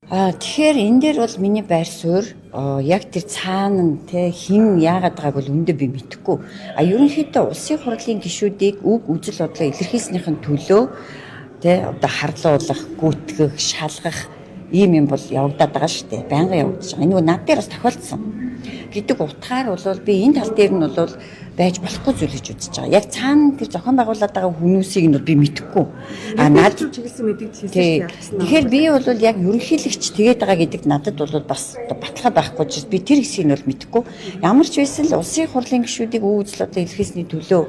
Тэгэхээр энэ дээр бол миний байр суурь яг тэр цаана нь те хин яагаад байгааг бол үндэ би мэдэхгүй. Ерөнхийдөө улсын хурлын гишүүдийг үг үзэл бодлоо илэрхийлснийхэн төлөө те одоо харлуулах, гүтгэх, шалгах ийм юм бол явагдаад байгаа шүү дээ. Байнгын явагдаж байгаа. Энэ нөгөө над дээр бас тохиолдсон гэдэг утгаар бол би энэ тал дээр нь бол байж болохгүй зүйл гэж үзэж байгаа. Яг цаана тэр зохион байгуулад байгаа хүмүүсийг нь бол би мэдэхгүй. Над чиглэсэн мэдээлэл хийсэн шүү дээ. Тэгэхээр би бол яг ерөнхийлөгч тэгээд байгаа гэдэгт надад бол бас баталгаа байхгүй ч би тэр хэсгийг нь бол мэдэхгүй. Ямар ч байсан л улсын хурлын гишүүдийг үе үзэл бодлоо илэрхийлсний төлөө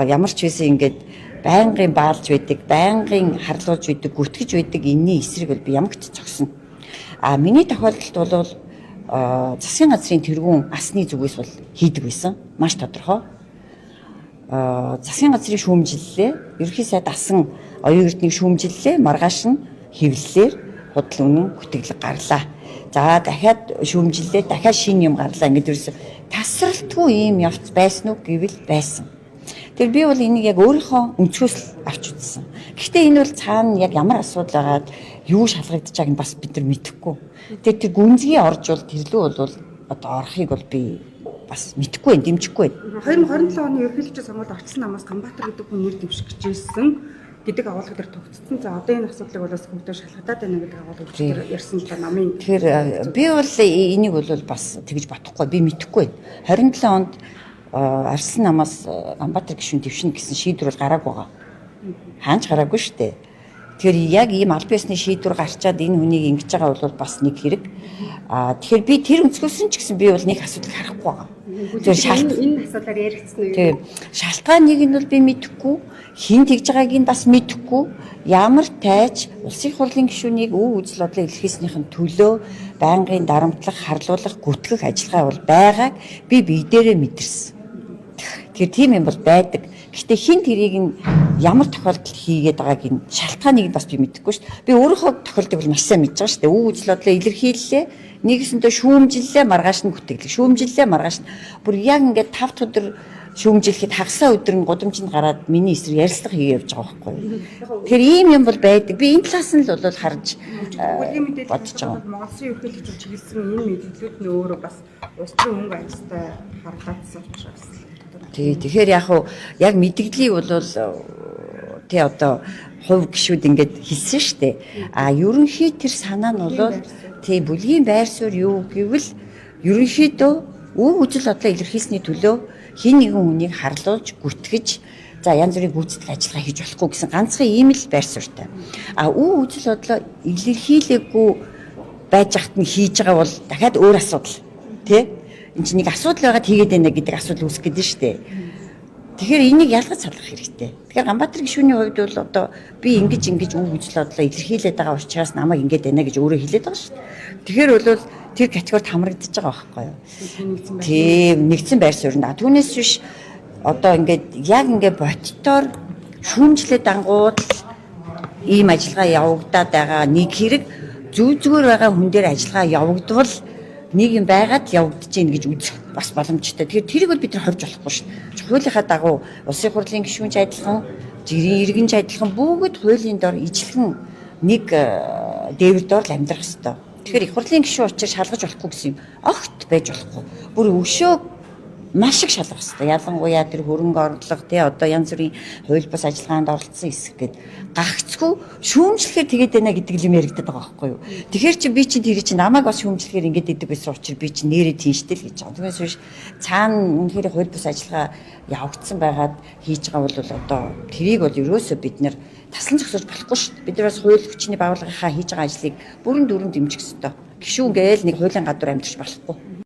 ямар ч байсан ингээд байнгын баалж байдаг, байнгын харлуулж байдаг, гүтгэж байдаг энэний эсрэг бол би ямагт зогсно. Миний тохиолдолд бол засгийн газрын тэргүүн асны зүгээс бол хийдэг байсан. Маш тодорхой. Засгийн газрыг шүүмжиллээ. Ерөнхий сайд асан оюун эрднийг шүүмжиллээ. Маргааш нь хэвлэлээр худал үнэн хүтгэлэг гарлаа. За дахиад шүүмжиллээ. Дахиад шинэ юм гарлаа. Ингээд ерөөсө тасралтгүй ийм явц байсан уу гэвэл байсан. Тэр би бол энийг яг өөрийнхөө өнцгөөс л авч үзсэн. Гэхдээ энэ бол цаана яг ямар асуудал байгаад юу шалгагдаж байгааг нь бас бид нар мэдэхгүй. Тэгэхээр тэр гүнзгий орж бол тэрлүү бол одоо орохыг бол би бас мэдэхгүй байх, дэмжихгүй байх. 2027 оны ерөнхийлөгчийн сонгуульд Арчилсан намаас Ганбаатар гэдэг хүн нэр дэвших гэж ирсэн гэдэг агуулга дээр тогтцсон. За одоо энэ асуудлыг бол бас бүгдээ шалгадаад байна гэдэг агуулга дээр ярьсан л да намын. Тэгэхээр би бол энийг бол бас тэгж бодохгүй, би мэдэхгүй байна. 27 онд Арсан намаас Ганбаатар гишүүн дэвшинэ гэсэн шийдвэр бол гараагүй байгаа. Хаанч гараагүй шүү дээ. Тэгэхээр яг ийм аль биесны шийдвэр гарчаад энэ хүнийг ингэж байгаа бол бас нэг хэрэг. Тэгэхээр би тэр өнцгөөс нь ч гэсэн би бол нэг асуудал харахгүй байгаа. Тэгэхээр энэ асуудлаар яригдсан үү? Тийм. Шалтгаан нэг нь бол би мэдэхгүй, хэн тэгж байгааг нь бас мэдэхгүй. Ямар тайч улсын хурлын гишүүнийг өв үзэл бодлоо илэрхийлснийхэн төлөө байнгын дарамтлах, харлуулах, гүтгэх ажиллагаа бол байгааг би бие дээрээ мэдэрсэн. Тэгэхээр тийм юм бол байдаг. Гэхдээ хэн тэрийг нь ямар тохиолдолд хийгээд байгааг нь шалтгааныг нь бас би мэдэхгүй шүү дээ. Би өөрийнхөө тохиолдлыг бол маш сайн мэдж байгаа шүү дээ. Өв үзэл бодлоо илэрхийллээ. Нэгэсэндээ шүүмжиллээ, маргааш нь гүтгэлээ. Шүүмжиллээ, маргааш нь. Бүр яг ингээд 5 дахь өдөр шүүмжлэхэд хагасаа өдөр нь гудамжинд гараад миний эсрэг ярилцлага хийгээ явж байгаа байхгүй юу. Тэгэхээр ийм юм бол байдаг. Би энэ талаас нь л бол харж Бүлгийн мэдээлэл бодож байгаа. Монгол Улсын ерөнхийлөгч чиглэсэн энэ мэдээллүүд нь өөрөө бас улс төрийн мөнгө ажилтай харгалзсан учраас. Тий, тэгэхээр яг уу яг мэдгдлийг бол тий одоо хувь гишүүд ингээд хэлсэн шүү дээ. Ерөнхий тэр санаа нь бол тий бүлгийн байр суурь юу гэвэл ерөнхийдөө өв үзэл бодлоо илэрхийлсний төлөө хин нэгэн хүнийг харлуулж гүтгэж за янз бүрийн гүйцэтгэх ажиллагаа хийж болохгүй гэсэн ганцхан ийм л байр суурьтай. Өв үзэл бодлоо илэрхийлээгүй байж хат нь хийж байгаа бол дахиад өөр асуудал тий. Энд чинь нэг асуудал байгаад хийгээд байна гэдэг асуудал үүсэх гэдэг нь шүү дээ. Тэгэхээр энийг ялгаж салгах хэрэгтэй. Тэгэхээр Ганбаатар гишүүний хувьд бол одоо би ингэж ингэж үг үзэл бодлоо илэрхийлээд байгаа учраас намайг ингэж байна гэж өөрөө хэлээд байгаа шүү дээ. Тэгэхээр бол тэр категорид хамрагдаж байгаа байхгүй юу? Тийм, нэгдсэн байр суурь. Түүнээс биш одоо ингээд яг ингээд бодтоор шүүмжлээд дангууд ийм ажиллагаа явагдаад байгаа нэг хэрэг, зүв зүгээр байгаа хүн дээр ажиллагаа явагдвал нэг юм байгаад явагдаж гин гэж үзэх бас боломжтой. Тэгэхээр тэрийг бол бид нар ховж болохгүй шүү дээ. Хуулийнхаа дагуу улсын хурлын гишүүн ч адилхан, жирийн иргэн ч адилхан бүгд хуулийн дор ижлэгэн нэг дээвэр дор л амьдрах ёстой. Тэгэхээр их хурлын гишүүн учраас шалгаж болохгүй гэсэн юм огт байж болохгүй. Бүр өшөө маш их шалгах хэрэгтэй. Ялангуяа тэр хөрөнгө орлого тий одоо янз бүрийн хууль бус ажиллагаанд оролцсон хэсэг гээд гагцгүй шүүмжлэхээр тэгээд байна гэдэг юм яригдаад байгаа байхгүй юу. Тэгэхээр чи би чи тэр чи намайг бас шүүмжлэхээр ингэж идэг байсан учраас би чи нэрээ тийштэй л гэж байгаа. Түүнээс биш цаана үнэхээр хууль бус ажиллагаа явагдсан байгаад хийж байгаа бол одоо тэрийг бол ерөөсөө бид нэр таслан зогсоож болохгүй шүү дээ. Бид нар бас хууль хүчний байгууллагынхаа хийж байгаа ажлыг бүрэн дүрэн дэмжих ёстой. Гишүүн гээл нэг хуулийн гадуур амьдарч болохгүй.